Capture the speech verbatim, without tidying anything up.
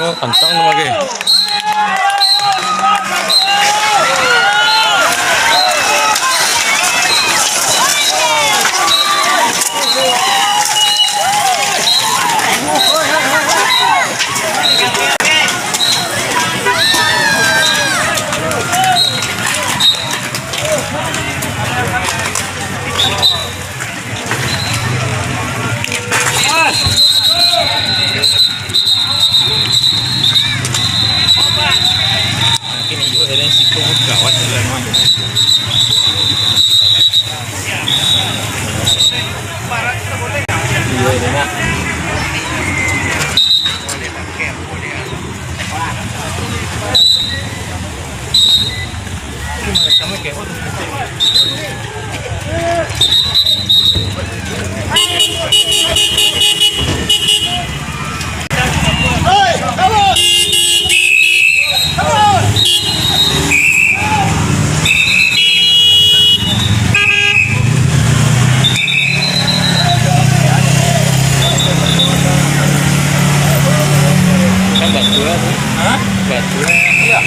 Oh, kantang tu bagai. Mungkin iyo, ada yang sikung kawat dalam rumah. Iyo, ini nak. Kan batu lah tu. Hah? Batu lah. Iya.